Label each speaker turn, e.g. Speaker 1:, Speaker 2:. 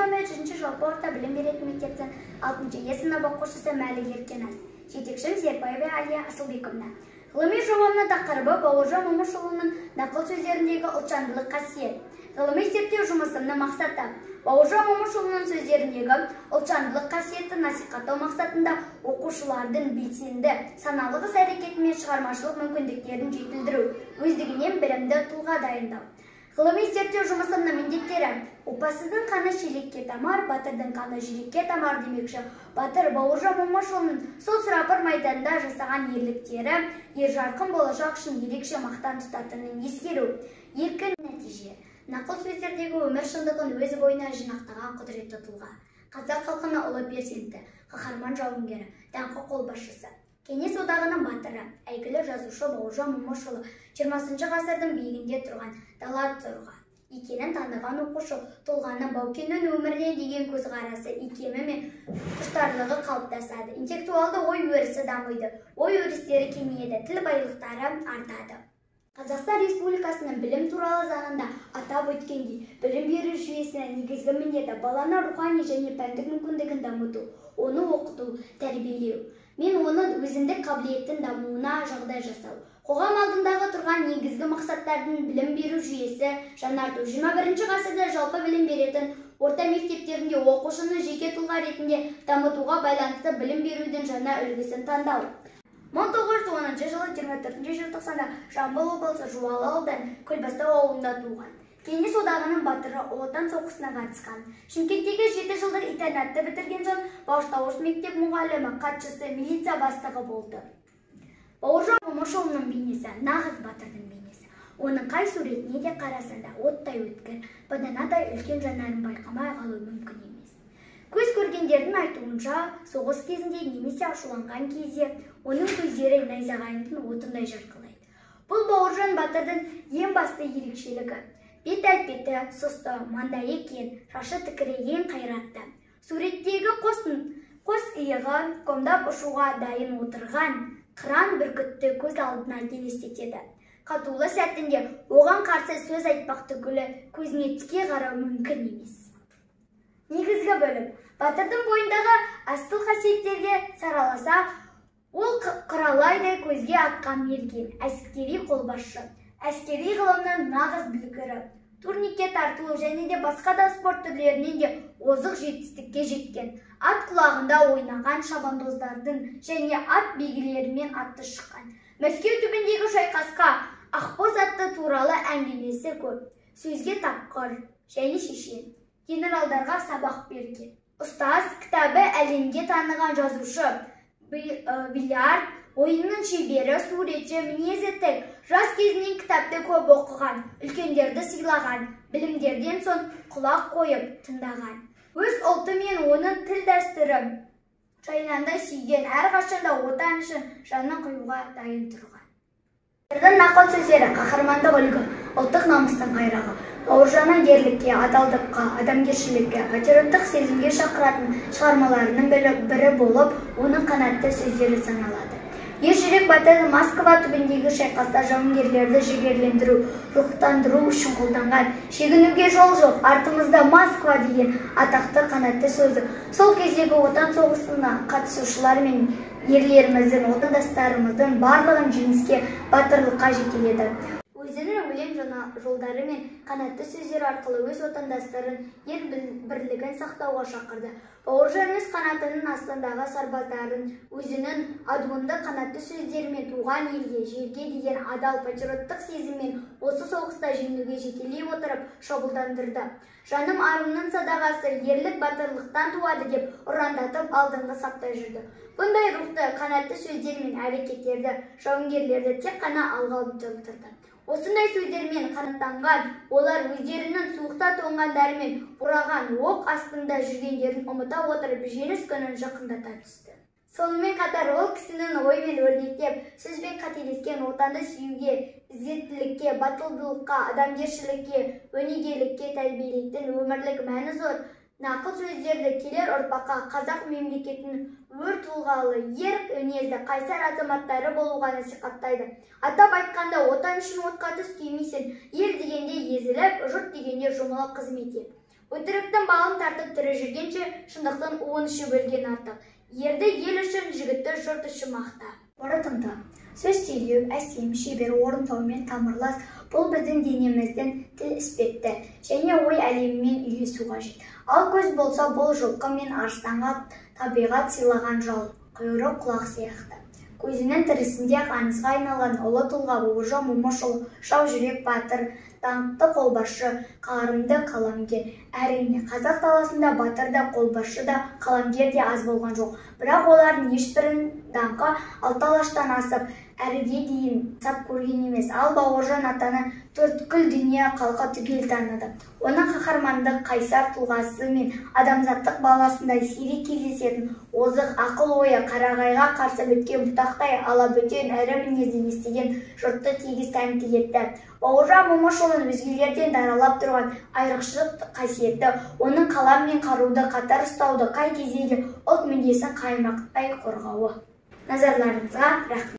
Speaker 1: Нөмір 100 жалпы орта білім беретін мектептің 6 Е сынып оқушысы Мәлік Еркеназ. Жетекшім Зербаева Алия Асылбековна. Ғылыми жобамның тақырыбы Бауыржан Момышұлының нақыл сөздеріндегі ұлтжандылық қасиет. Ғылыми зерттеу жұмысымның мақсаты Бауыржан Момышұлының сөздеріндегі ұлтжандылық қасиетті насихаттау мақсатында оқушылардың белсенді, саналы іс-әрекеті мен шығармашылық мүмкіндіктерін жетілдіру, өздігінен білімді тұлға дайындау. Ғылыми зерттеу жұмысымның міндеттері: опасыздың қаны шелекке тамар, батырдың қаны жүрекке тамар демекші, батыр Бауыржан Момышұлының сол сұрапыл майданда жасаған ерліктері ер жарқын болашақ үшін ерекше мақтан тұтатынын ескеру. Еркін нәтиже. Нақыл сөздердегі өмір шындығын өз бойына жинақтаған құдіретті тұлға. Қазақ халқының ұлы перзенті, қаһарман жауынгері, даңқы қолбасшысы, Кеңес одағының батыры, әйгілі жазушы Бауыржан Момышұлы 20 ғасырдың биігінде тұрған дала тұлға екенін таныған оқушы тұлғаның Баукеңнің өміріне деген көзқарасы, икемі мен құштарлығы қалыптасады, интеллектуалды ой өрісі дамиды, ой өрістері кеңейеді, тіл байлықтары артады. Қазақстан Республикасының білім туралы заңында атап өткендей, білім беру жүйесінің негізгі міндеті баланың рухани және пәндік мүмкіндігін дамыту, оны оқыту, тәрбиелеу мен оның өзіндік қабілеттің дамуына жағдай жасау. Қоғам алдындағы тұрған негізгі мақсаттардың білім беру жүйесі жаңарту. 21 ғасырда жалпы білім беретін орта мектептерінде оқушыны жеке тұлға ретінде дамытуға байланысты білім берудің жаңа үлгісін таңдау. 1910 жылы 24 желтоқсанда Жамбыл облысы Жуалы ауданы Көлбастау ауылында туған. Кеңес одағының батыры, Ұлы Отан соғысына қатысқан. Шымкенттегі 7 жылдық интернатты бітірген соң бастауыш мектеп мұғалімі, хатшысы, милиция бастығы болды. Бауыржан Момышұлының бейнесі нағыз батырдың бейнесі. Оның қай суретіне де қарасаң да оттай өткір, баданадай үлкен жанарын байқамай қалу мүмкін емес. Көз көргендердің айтуынша, соғыс кезінде немесе ашуланған кезде оның көздері найзағайдың отындай жарқылайды. Бұл Бауыржан батырдың ең басты ерекшелігі. Бет әлпеті сұсты, маңдайы кең, шашы тікірейген қайратты. Суреттегі қос иығы комдап ұшуға дайын отырған қыран бүркітті көз алдына елестетеді. Қатулы сәтінде оған қарсы сөз айтпақ түгілі көзіне тіке қарау мүмкін емес. Негізгі бөлім. Батырдың бойындағы асыл қасиеттерге сараласа, ол құралайдай көзге атқан мерген, әскери қолбасшы, әскери ғылымның нағыз білгірі, турникке тартылу және де басқа да спорт түрлерінен де озық жетістікке жеткен, ат құлағында ойнаған шабандоздардың және ат белгілерімен атты шыққан. Мәскеу түбіндегі шайқасқа ақбоз атты туралы әңгімесі көп, сөзге тапқыр және шешен, генералдарға сабақ берген. Ұстаз, кітабы әлемге таныған жазушы, бильярд ойынның шебері, суретші, мінезі тік, жас кезінен кітапты көп оқыған, үлкендерді сыйлаған, білімдерден соң құлақ қойып тыңдаған. Өз ұлты мен оның тіл дәстүрі жайнанда сүйген, әрқашанда отан үшін жанын қиюға дайын тұрған. Батырдың нақыл сөздері қаһармандық үлгі, ұлттық намыстың қайрағы. Бауыржанның ерлікке, адалдыққа, адамгершілікке, патриоттық сезімге шақыратын шығармаларының бірі болып, оның қанатты сөздері саналады. Ержүрек батыр Москва түбіндегі шайқаста жауынгерлерді жігерлендіру, рухтандыру үшін қолданған «Шегінуге жол жоқ, артымызда Москва» деген атақты қанатты сөзі сол кездегі Отан соғысына қатысушылар мен ерлеріміздің, отандастарымыздың барлығын жеңіске, батырлыққа жетеледі. Өзінің өлең жолдары мен қанатты сөздері арқылы өз отандастарын ел бірлігін сақтауға шақырды. Бауыржан өз қанатының астындағы сарбаздарын өзінің адуынды қанатты сөздерімен туған елге, жерге деген адал патриоттық сезіммен осы соғыста жеңуге жетелей отырып шабуылдандырды. Жаным арымның садағасы ерлік батырлықтан туады деп ұрандатып алдыңғы сапта жүрді. Бұндай рухты қанатты сөздер мен әрекеттерді жауынгерлерді тек қана алға ұмтылдырды. Осындай сөздермен қанаттанған олар өздерінің суықта тоңғандары мен бораған оқ астында жүргендерін ұмыта отырып жеңіс күнін жақындата түсті. Сонымен қатар ол кісінің оймен өрнектеп, сөзбен қателескен отанды сүюге, ізеттілікке, батылдылыққа, адамгершілікке, өнегелікке тәрбиелейтін өмірлік мәні зор нақыл сөздерді келер ұрпаққа қазақ мемлекетінің өр тұлғалы, ер мінезді, қайсар азаматтары болуға насихаттайды. Атап айтқанда, отан үшін отқа түс күймейсің, ел дегенде езіліп, жұрт дегенде жұмылып қызмет ет. Өтіріктің балын тартып тірі жүргенше, шындықтың уын ішіп өлген артық. Ерді ел үшін, жігітті жұрт үшін мақта. Қорытынды. Сөз сөйлеу, әсем, шебер орындаумен тамырлас, бұл біздің денеміздің тіл іспетті және ой әлемімен үйлесу қажет. Ал көз болса, бұл жылқы мен арыстанға табиғат сыйлаған жал, құйрық, құлақ сияқты. Көзінің тірісінде аңызға айналған ұлы тұлға Бауыржан Момышұлы жау жүрек батыр, даңқты қолбасшы, қарымды қаламгер. Әрине, қазақ даласында батыр да, қолбасшы да, қаламгер де аз болған жоқ. Бірақ олардың ешбірінің даңқы алты алаштан асып, әріге дейін сап көрген емес. Ал Бауыржан атаны төрткүл дүние халқы түгел таныды. Оның қаһармандық қайсар тұлғасы мен адамзаттық баласындай сирек кездесетін озық ақыл ойы қарағайға қарсы біткен бұтақтай алабөтен ірі мінезді естіген жұртты тегіс тәнті етті. Бауыржан Момышұлын өзгелерден даралап тұрған айрықша қасиеті оның қалам мен қаруды қатар ұстауды, қай кезде де ұлт мүддесін қаймақтай қорғауы. Назарларыңызға рахмет.